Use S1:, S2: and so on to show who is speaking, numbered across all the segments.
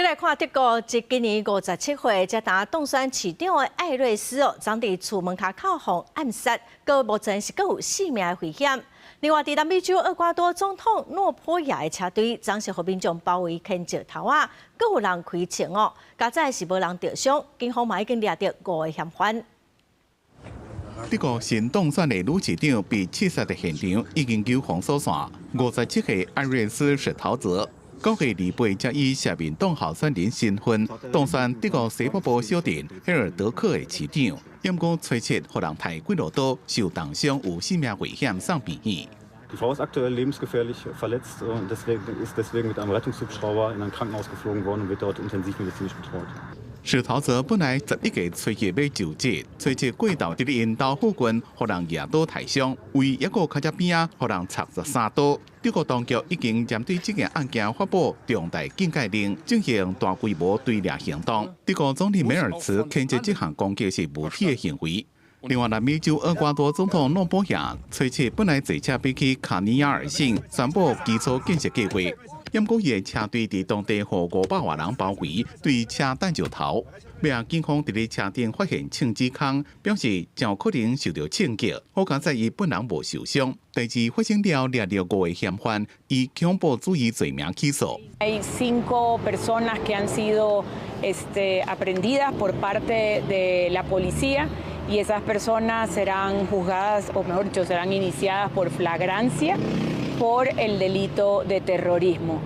S1: 來看德國，這今年57歲，才當當選市長的艾瑞斯哦，昨佇厝門跤口予暗殺，閣目前是閣有性命的危險。另外，佇南美洲厄瓜多總統諾波亞的車隊，昨是予民眾包圍牽石頭仔，閣有人開槍哦，佳哉是無人著傷，警方嘛已經掠著五个嫌犯。
S2: 德國新當選的女市長被刺殺的現場已經有封鎖線。57歲艾瑞斯史陶澤，9月28才以社民黨候選人身份當選德國西北部小鎮赫爾德克的市長，毋過初七予人刣幾落刀，受重傷有性命危險送病院。
S3: Die Frau ist aktuell lebensgefährlich verletzt und ist deswegen mit einem Rettungshubschrauber in ein Krankenhaus geflogen worden und wird dort intensivmedizinisch betreut.
S2: 史陶澤本來11月初一欲就職，初七過晝佇𪜶兜附近，予人舉刀刣傷，位抑閣較遮邊仔，予人插13刀。德國當局已經針對這件案件發布重大警戒令，進行大規模追掠行動。德國總理梅爾茨譴責這項攻擊是無恥的行為。另外，南美洲厄瓜多總統諾波亞初七本來坐車欲去卡尼亞爾省宣布基礎建設計劃，毋過伊的車隊佇當地予500外人包圍，對車擲石頭。尾仔警方佇咧車頂發現槍支空，表示誠有可能受著槍擊。好佳哉伊本人無受傷。代誌發生了，掠著五个嫌犯，以恐怖主義罪名起訴。
S4: Hay cinco personas que han sido aprehendidas por parte de la policía y esas personas serán juzgadas, o mejor dicho, serán iniciadas por flagrancia por el delito de terrorismo.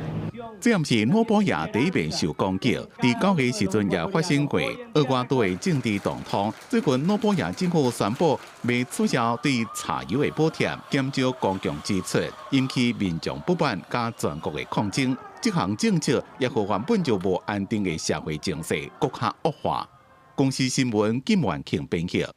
S2: 這毋是諾波亞第一遍受攻擊，佇9月時陣也發生過厄瓜多的政治動盪。最近諾波亞政府宣布欲取消對柴油的補貼，減少公共支出，引起民眾不滿佮全國的抗爭。這項政策也予原本就無安定的社會情勢閣較惡化。公視新聞金萬慶編譯。